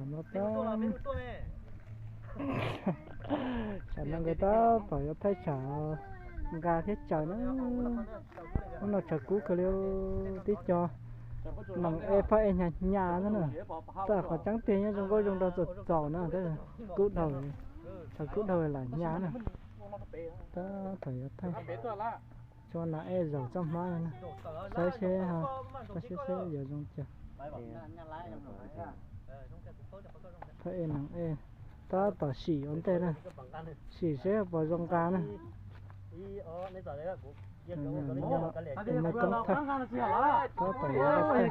Tsam no nkawd tab tom yuav thaij tsam nqa thiab tsaws na. Hnub no tshav kub kawg li, tib co nees ej phaj ej hnyav hnyav xwb na. Tab qhov tseeb tiag nyob zoo nkauj zoo nraug txaus txaus na, tab kub dhau, tshav kub dhau lam hnyav na. Tab tom yuav thaij tso nas ej zaum txoj hmab no na, saib seb, saib seb yuav zoo cas. Phaj ej nees ej tab tom sim ua ntej na, sim seb puas zoo nqa na. Tus me koob thawj tab tom yuav thaij,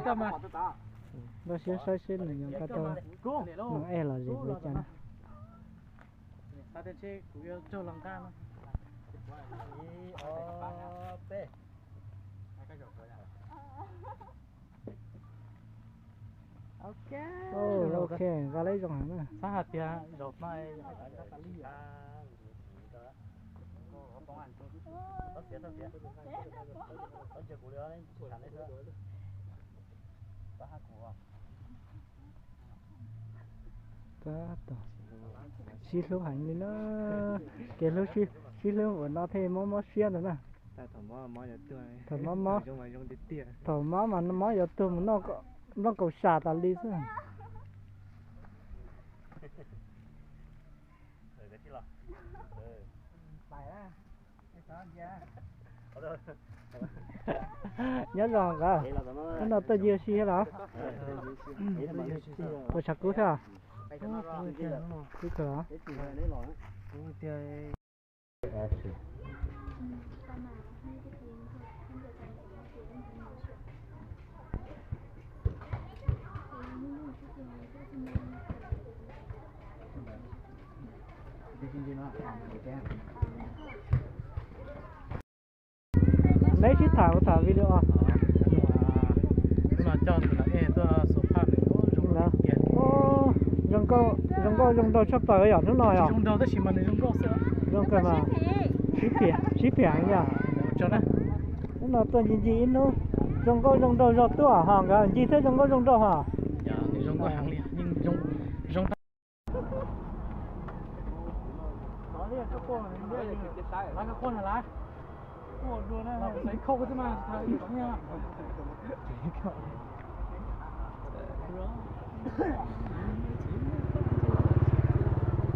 npaj siab saib seb nws yuav nqa tau nees ej los zem li cas na. Ok, nqa lawm zoo heev na. Xav hais tias zaum no tab tom sib hlub heev li na, kev hlub sib hlub uas no thiaj mob mob siab ntawd na. Thaum mob, thaum mob mas mob yuav tuag mus noj nplooj kaus sam tas li xwb. Nyob zoo nkawd, hnub no tuaj ncig ua si thiab los? Puas tshav kub thiab? Kub kawg los? Neb sib tham ua tham video. Hnub no coj tus nas ej tuaj xua phaj nws zoo nkauj zoo nraug tshaj plaws yom hnub no yom. Zoo nkauj tab sis mas nws zoo nkauj xwb. Zoo kawg mas. Sib phiam, sib phiam heev yom. Hnub no tuaj ncig ncig ib hnub, zoo nkauj zoo nraug zog tuaj ho nkawd ncig thiab zoo nkauj zoo nraug ho. Zoo nkauj heev li, zoo tag.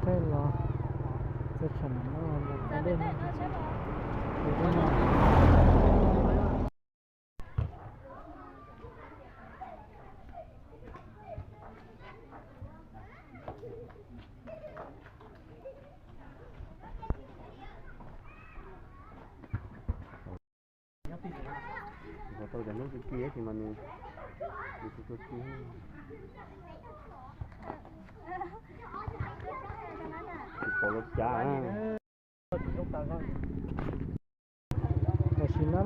Tej los txog tsam no los dej no. Tau cov hnub tsis ci tab sis mas nws, nws tsis tshua ci. Tsis pom lub cav. Tam sim no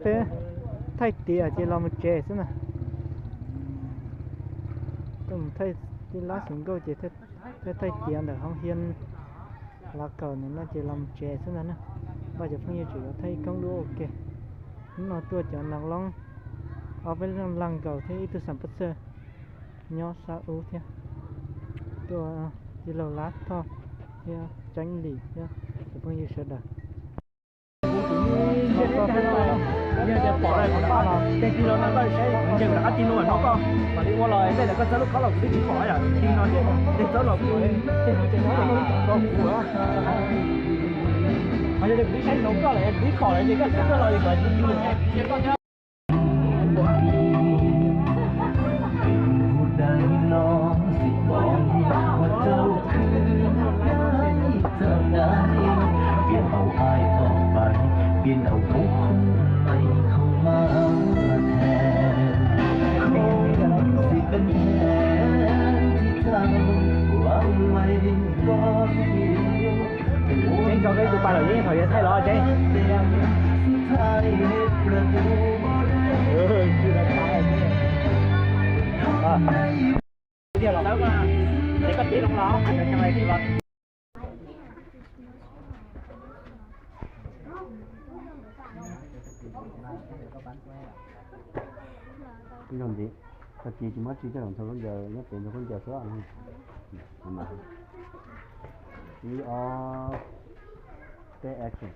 peb thaij tiav ces los mus tsev xwb na. Tuaj mus thaij tij lab xeev nkauj ces peb thaij tiav ntawm hoob hiab Lav Kaum ntawm no ces los mus tsev xwb ntag na. Npaj cov phooj ywg tseem yuav thaij ib koob dua ua ke. Hnub no tuaj cov nas loob ob peb leeg Lav Kaum thiab ib tug xam pab txawj nyob sab ub thiab. Tuaj tij laug Lab Thoj thiab Tseeb Lis thiab cov phooj ywg sawv daws. Yog tias pom lawm, tej tij laug no koj saib, nce kuv rov qab tig lub no koj mam li ua los, tej ntawd koj txawb lub khob los kuv twb tsis pom yom, tig no ces tej txawb los kuv, tej no ces no los kuv, ho yog tias kuv twb saib no koj lawm, kuv twb pom lawm ces koj txawb los ces kuv tig lub. Tseeb, tso peb tus pas lawm, Tseeb, thaum yuav thaij los Tseeb. Zoo ntxiv. Tag kis tsis muab tsis coj los ntxhua khaub ncaws, nyob pem ntxhua khaub ncaws xwb. Ib, ob, peb, action.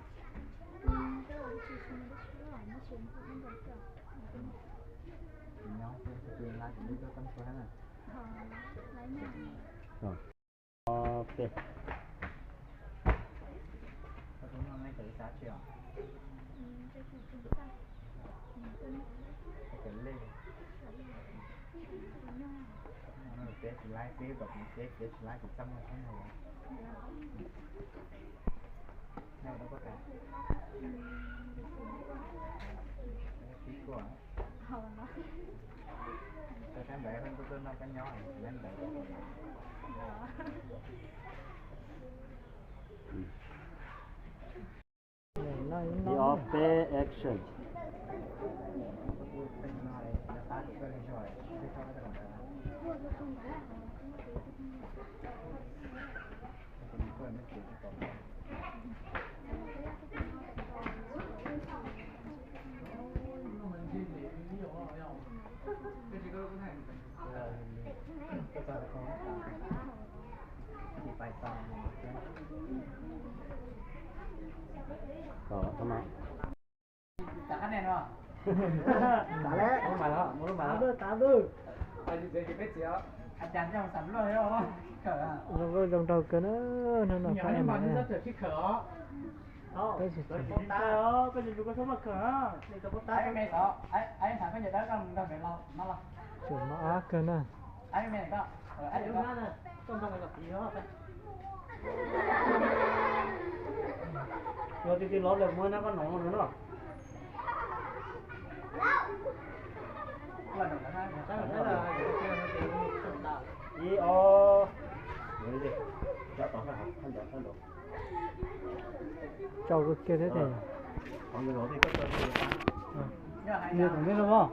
Ob, peb. Ib, ob, peb, action. Lub mas lawm, muaj lub mas lawm. Zoo nkauj zoo nraug kawg na, hnub no pab em. Tsuas mob ab kawg na. Yog tias tig los lawm muab nab koj nov no. Ib, ob. Tsaus kawg kiag thiab ces. Nyias tom ntej los mas.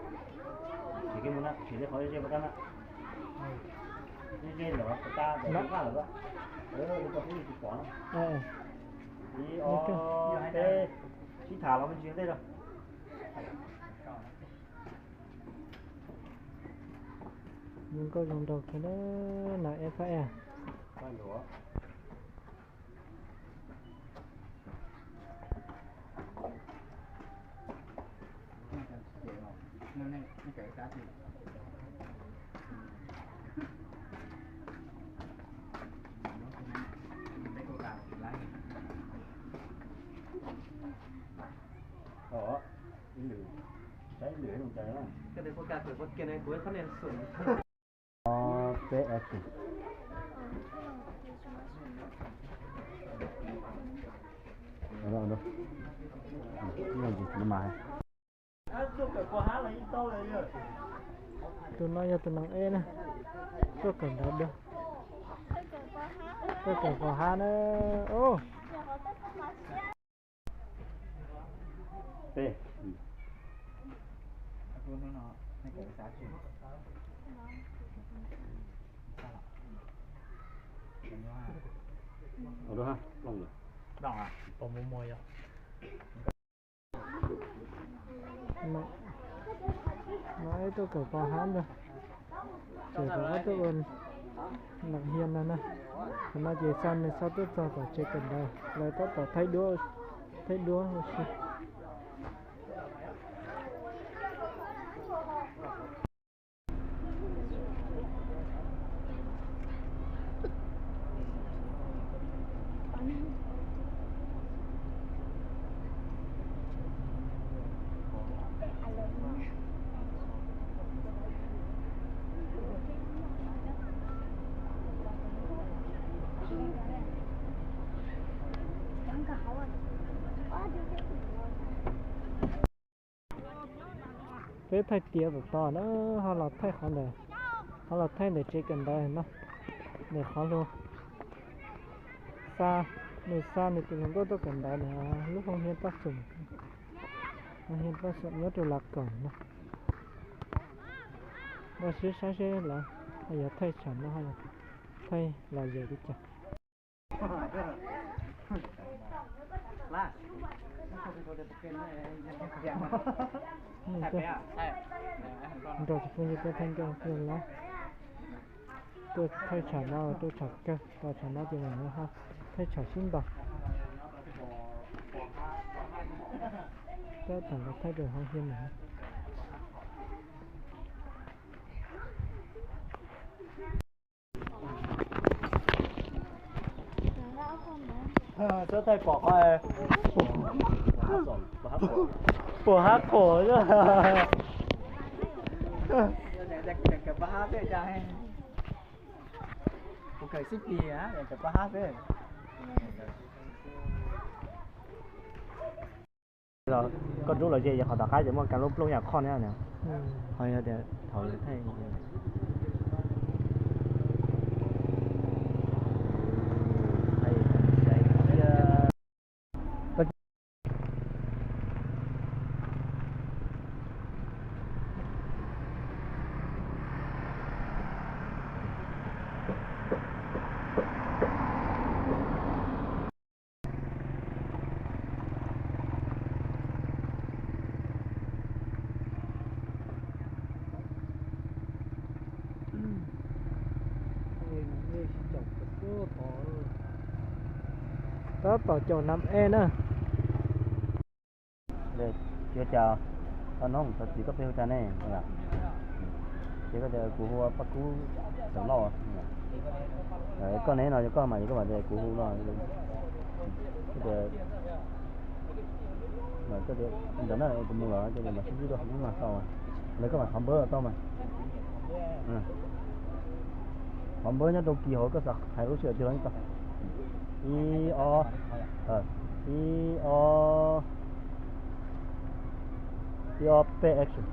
Ib, ob, peb, sib tham los me ntsis ntej los. Zoo nkauj zoo nraug kawg na, no eb pab eb. Peb action. Tus no yog tus neeg eb na, tuaj kawm ntawv dua, tuaj kawm pov hab na. No ib tug kawm pov hab ntag, ces kuv ob tug ua nam hias no na. Qhov no ces xa nws xa tuaj txog tom tsev kawm ntawv, lawv tab tom thaij duab, thaij duab ua si. Peb thaij tiav tom tod na, ho los thaij qhov ntawd, ho los thaij ntawm tsev kawm ntawv no, ntawm qhov lug xa, nws xa nws tus hluas nkauj tuaj kawm ntawv ntawm lub hoo hiab paj xum, hoo hiab paj xum nyob rau Lav Kaum no. Npaj sib saib seb lawv ho yuav thaij tsam no ho yuav thaij los yog li cas. Nrog tsoom phooj ywg tuaj thaij nkauj kiag lawm. Tuaj thaij tshav no tuaj tshav kawg, tos tshav no ces mam ho thaij tshav sib ntaus. Tab tom los thaij rau hauv hiab no. Txhob thaij pom qhov puas hab qhov. Koj rub los ze, qhov tom qab ces muaj kas lub plooj yam qhoj thiab. Ho yog tias thaum thaij Tab tom caum nam e na. Yuav cas, koj nug txog txiv koj peb hu cas ne? Ces koj tias kuv hu Paj Kub Xeem Lauj. Koj ne no yog koj mas, yog koj mam tias kuv hu no. Koj tias, ntawd na, kuv mus los ces mam sib ntsib dua, hnub no tau, lawv koj mam thov npawb los tau mas. Thov npawb nyob rau kis hauv, koj xav hais lub sij hawm twg los yeej tau. Ib ob, ib ob, ib ob peb action.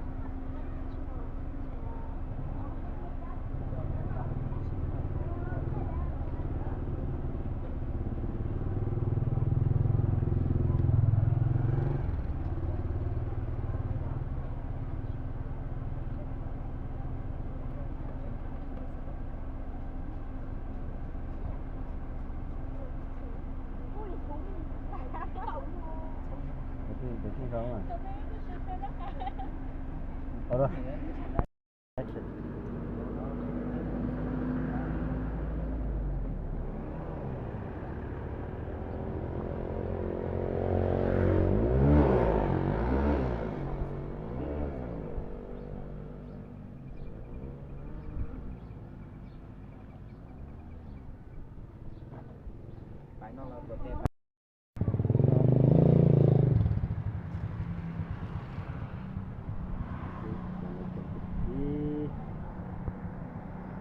Ib,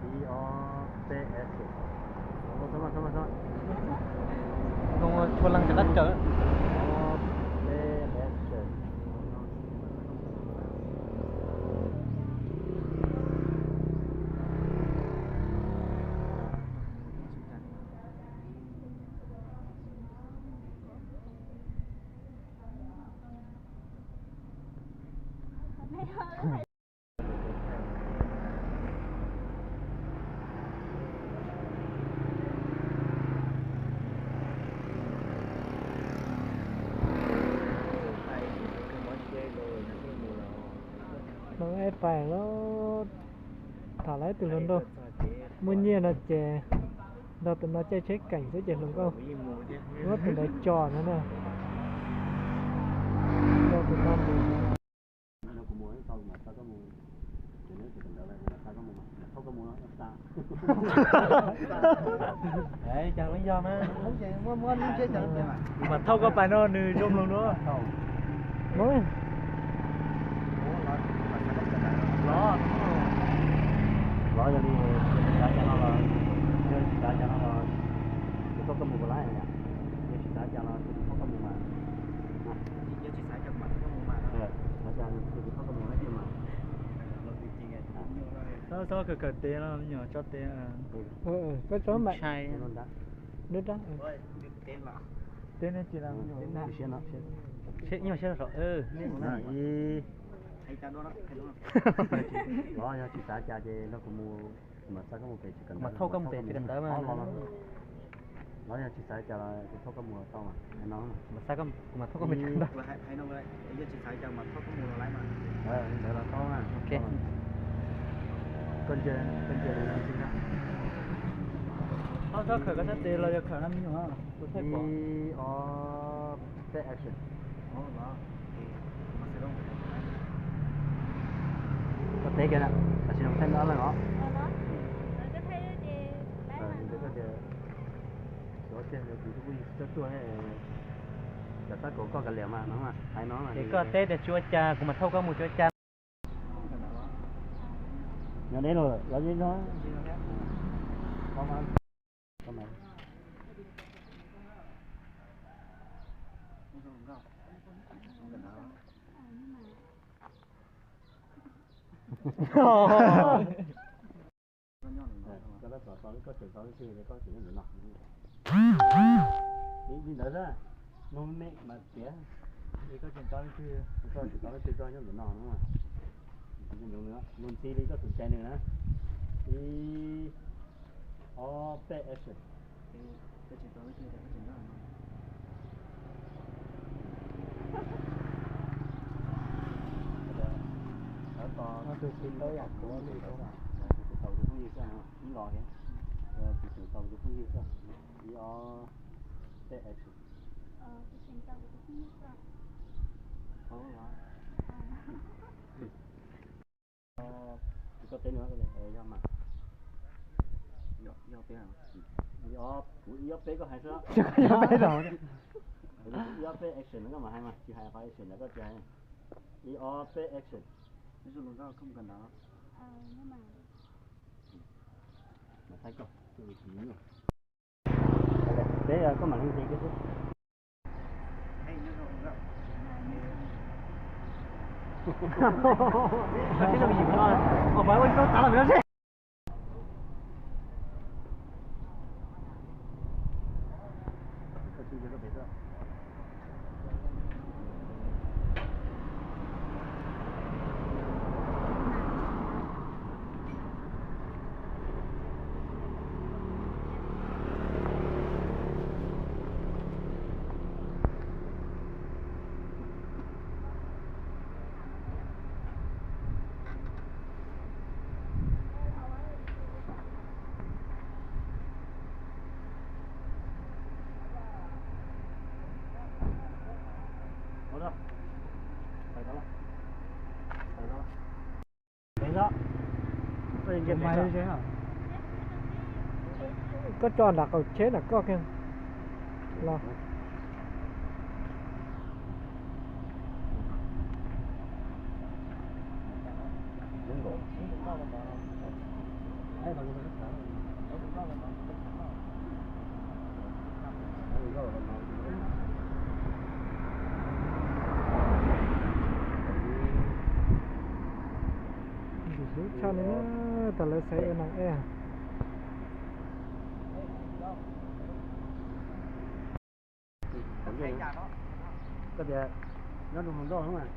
ib ob peb action. Txhob mas, txhob mas, txhob mas. Zoo tshua leej rov qab cawm. Ob peb action. Hloov ib pais los tham lawv tus hluas nraug muaj nyiaj no ces nrog tus no caij tsheb keem xwb ces hluas nkauj muab tus ntawd tso no na. Nrog tus no mus. Mas thauj koj pais no nws zoo mloog dua. Los yog li, tsis xav cas no los, yog tsis xav cas no los, ces koj mus puas laib, yog tsis xav cas los ces koj mus mas. Txhob kawm kawm tes no, me nyuam tso tes. Koj tso mas. Nub dab. Teb ne tsis las. Seb nyuag seb saum. Los yog tsis xav cas ces no kuv mus, kuv mam txog koj mus pem tsis kawm ntawv, mas thauj koj mus pem tsis kawm ntawv mas. Los yog tsis xav cas los kuv thauj koj mus los tau mas, hais no. Mas xav koj, kuv mas thauj koj mus. Ntawd los tau na. Koj ntsia, koj ntsia li no xwb na. Txhob khawm koj sab tes los yog khawm no me nyuam. Ib, ob, peb, action. Koj teb kiag na, tam sim no thaij ob leeg os. Ntawd koj tias, tsuav kiag kuv tus phooj ywg txawj tuaj, cov tab kaum koj kav liam mas no, hais no. Ces koj teb tias tsis ua cas, kuv mam thauj koj mus tsis ua cas. Nyob deb los, los deb no. Koj tab tom tau, koj tseem tau leej twg, koj tseem nyob ntawm no. Li ntawd xwb, nug me mas tiav. Koj tseem tau leej twg, koj tseem tau leej twg, koj nyob ntawm no no. Nug ntxiv li koj tus cai nws na. Ib, ob, peb, action. Tus tsis tau yam kuv li, tus tsis tau tus phooj ywg xwb, ib los thiab, tus tsis tau tus phooj ywg xwb. Ib, ob, peb, action. Koj teb nws, yog mas. Ib ob, kuv ib ob peb koj hais xwb. Ib ob peb action koj mam hais mas, tsis hais qhov action ntawd koj tsis hais. Ib ob peb action. Peb koj mam li ntxiv kiag xwb. Koj tso nram qaum tsheb na koj kiag los. Ntxim hlub tshaj li na, tas lawv xaiv ua no es. Koj tias nyob rau hauv nkauj no mas,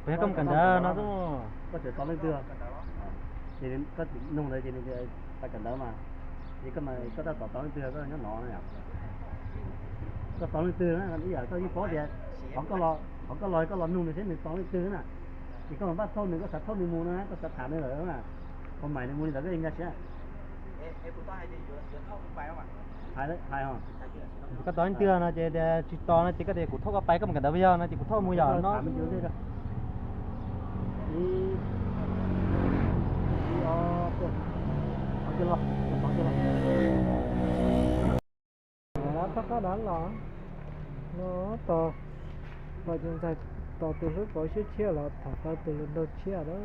koj kawm ntawv no, koj tseem tau leej twg? Ces koj nug ntawd ces nws tias tau kawm ntawv mas, ces koj mas koj tab tom tau leej twg koj nyob no na yom? Koj tau leej twg na, ib yam koj yeej paub tias qhov koj los, qhov koj los koj los nug nws seb nws tau leej twg na. Ces koj mas npaj thauj nws, koj xav thauj nws mus no na, koj xav tham nws lawm na. Qhov maim nws mus li ntawd koj yeej nkag siab. Hais, koj tau leej twg no ces tias tsis tau no ces koj tias kuv thauj koj pais, koj mus kawm ntawv puas yog no ces kuv thauj mus yom no. Thab qab dab los no, tos, tos tus ntxhais tos tus hlub pauv siab tshiab los tham tau tus hluas nraug tshiab lawm.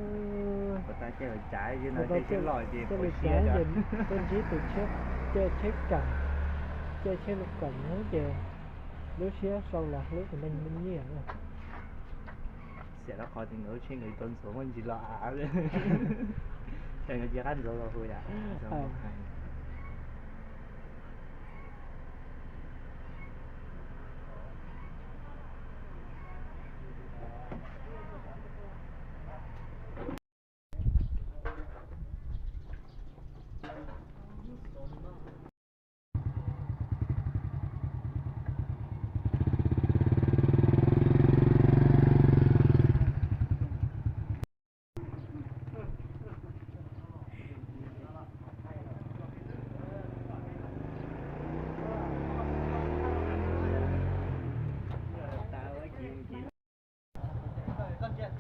Ua cas li cas ces tuaj ntsib tus tshiab, caij tsheb kam, caij tsheb lub kam hnub ces lub siab sau los hlub tus neeg me nyiaj. Xiam rau qhov tias nkawd lub tsheb nkawd tau ntxuav muaj ntsis los av, ces nkawd cia qab ntxuav los hu yam.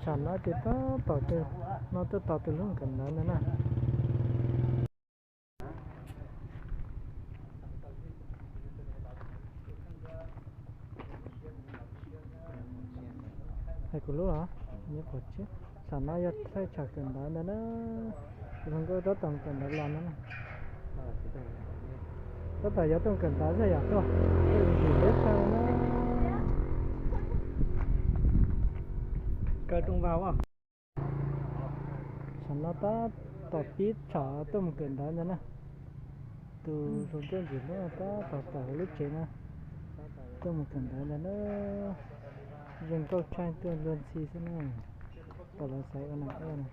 Tam no ces tab tom, no tab tom tus hlub kawm ntawv ntawd na. Hais kuv lub los, nyob qhov tshiab. Tam no yog thaij tsam kawm ntawv ntawd na. Tus hluas nkauj tab tom kawm ntawv los no na. Tab tom yuav tuaj kawm ntawv xwb yom, tuaj ntsim lub tshaj na. Kaw rooj vag. Tam no tab tom pib tsam tuaj mus kawm ntawv ntawd na. Tus hluas nkauj ntxim hlub tab tom tawm hauv lub tsev na, tuaj mus kawm ntawv ntawd na. Zoo nkauj tshaj tuaj luag ntxhi xwb na. Tom lawv xaiv ua nas ej na.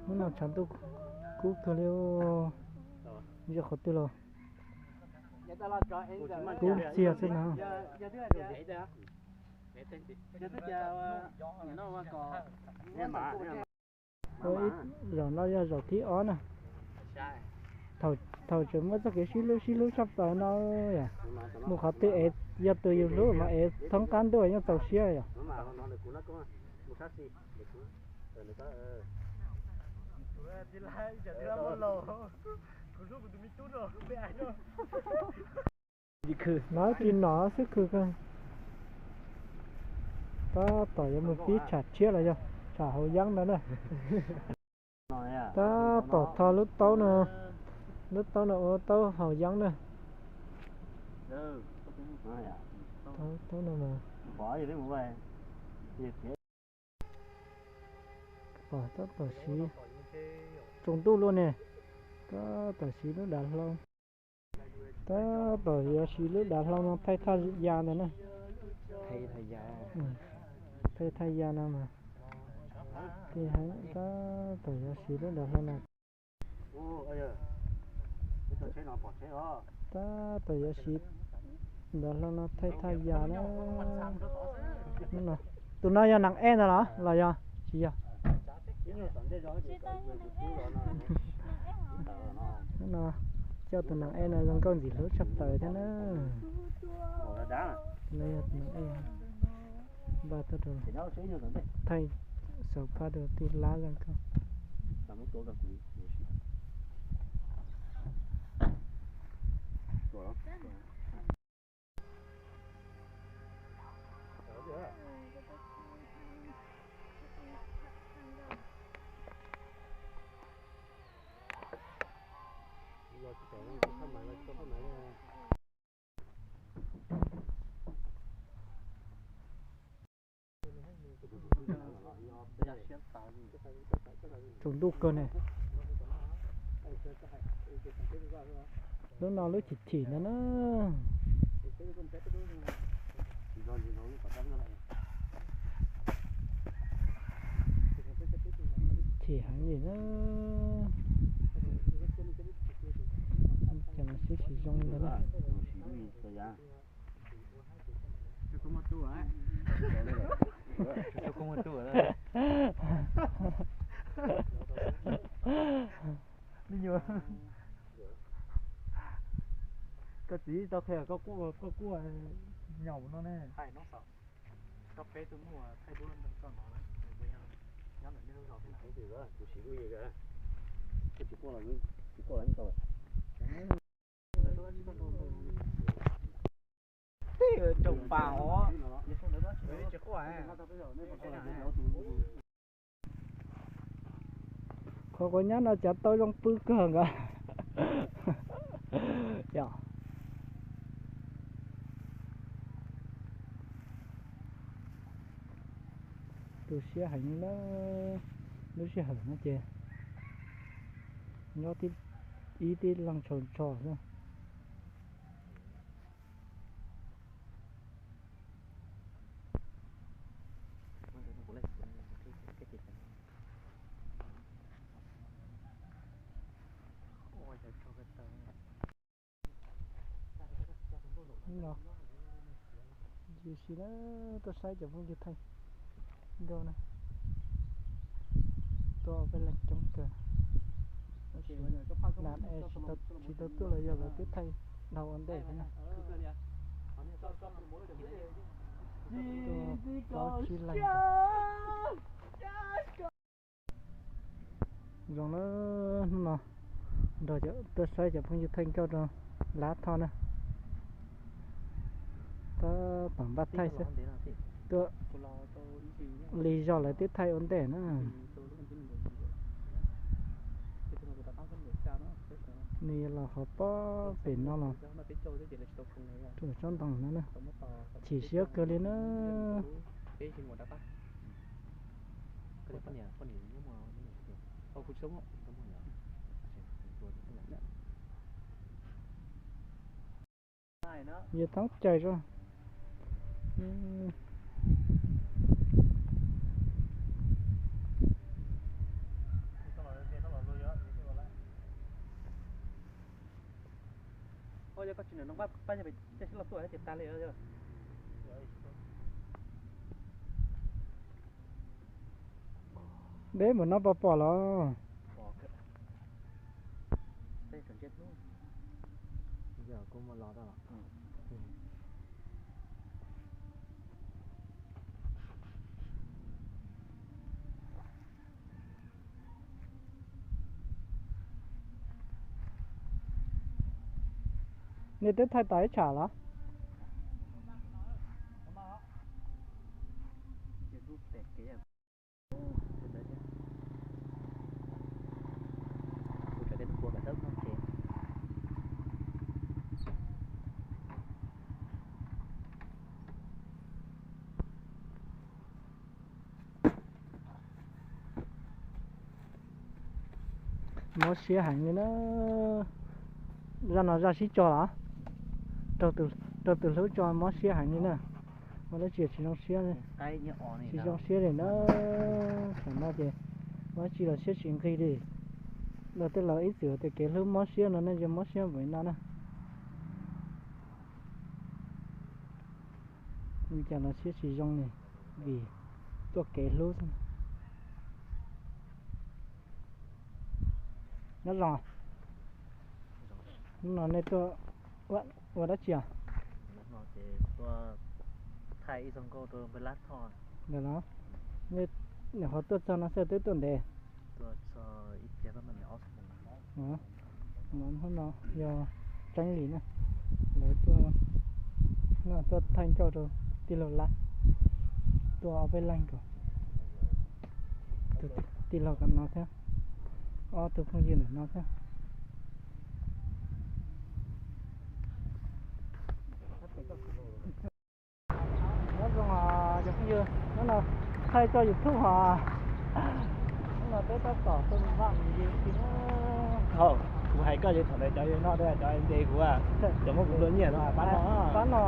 Hnub no tshav ntuj kub kawg li, yog qhov twg los kub txiag xwb na. Ua ib zaum no yog zaum thib ob na. Thaum tseem muaj txoj kev sib hlub sib hlub tshaj plaws no yom, mus qhov twg es yog tus yus hlub mas es thoob qab ntuj yeej txaus siab yom. Nov tsis nov xwb khw kawg. Tab tom yuav mus pib tsham tshiab los yog tsham hauv yeeb ntawd na. Tab tom tho lub taub no, lub taub no ua taub hau yeeb na. Taub no mas pom tab tom siv, tsaus ntuj luaj ne, tab tom siv lub dav hlau. Tab tom yuav siv lub dav hlau no thaij thaj ya ntawd na. Thaij thaj ya no mas, tab tom yuav siv lub dav hlau no. Tab tom yuav siv dav hlau no thaij thaj ya na. Tus no yog nas ej ntag los los yog tsis yog? Hnub no coj tus nas ej no zoo nkauj ntxim hlub tshaj plaws thiab na. Tus no yog tus nas ej, npaj tuaj rau, thaij xaus phab rau tij lab zoo nkauj. Tsaus ntuj kawg ne. Lub no lub chim chim ntawd na. Chim heev li na. Ces mas sib tsis zoo li ntawd na. Me nyuam, koj txiv tau qhia koj kuj, koj kuj nyaum no ne. Tsis quaj los, tsis quaj los tau. Tej raug pas os. Qhov quav nyab no cav tau zoo pw kawg nkaus. Yog tu siab heev li na. Lub sij hawm no ces nyob ib tib leeg tsaug zog xwb. Ntsis na, tuaj saib cov phooj ywg thaij nkauj na. Peb leeg coob kawg. Tab sis nam es tsis tau tuaj los yog lawv twb thaij dhau ua ntej thiab na. Tuaj plaub tsib leeg. Zoo na, hnub no nrog cov tuaj saib cov phooj ywg thaij nkauj rau Lab Thoj na. Tab tom npaj thaij xwb. Tuaj lig zog lawv twb thaij ua ntej na. Nws yuav los hauv pob pem no los rau tsob ntoo no na. Chim siab kawg li na. Yog thoob cais zoo. Deb npaum no puas pom los? Nej twb thaij tau ib tsham los? Mob siab heev li na. Zaj no zaj sib tso los? Raug tus hlub tso mob siab heev li na. Ua dab tsi tsis zoo siab, tsis zoo siab li na. Thaum no ces ua dab tsi los siab tsis nqig li. Los tej laus ib txwm tias kev hlub mob siab no nej yeej mob siab npaum li no na. Ua cas los siab tsis zoo li, vim tuaj kev hlub xwb. Nyob zoo. Hnub no nej tuaj ua dab tsi os? Ntawm no, nej nyuam qhuav tuaj txog no xwb twb tuaj ntev? Hnub no yog tseeb li na, lawv tuaj, tuaj thaij nkauj rau tij laug Lab, tuaj ob peb leeg rau. Tus tij laug tom no thiab, ob tug phooj ywg ntawm no thiab. Nyob zoo os cov phooj ywg, hnub no thaij txoj YouTube hos, hnub no peb tab tom tuaj vaj mus yig xwb na. Kuv hais koj ces thaum ntawd cov no cov nce kuv, cov muab kuv hlua nyiaj no pab no, pab no.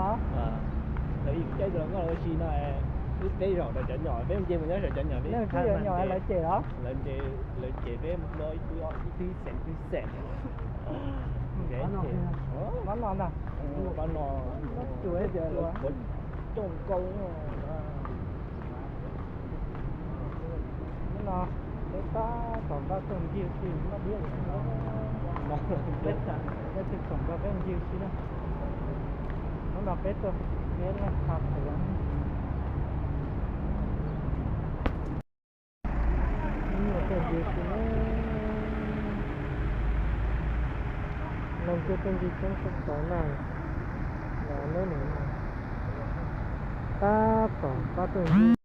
Lawv yim caij tus hluas nkauj ua si no, wb peb zaum rau cov nyom, peb nce mus nyob saum cov nyom, peb twb yuav nyom lawv cem los? Lawv cem peb mus hlua ib tug ib tug xeem ib tug xeem. Pab no ntag, pab no, pab no, pab no, pab no. Hnub no peb tab tom npaj tuaj ncig xwb, npaj diab, peb tab tom npaj peb ncig xwb na. Hnub no peb tuaj peb leeg tha tuav. Nyuam tuaj ncig xwb na. Los tuaj tuaj ncig coob tshaj tod na. Los neb nws no tab tom pab tuaj ncig.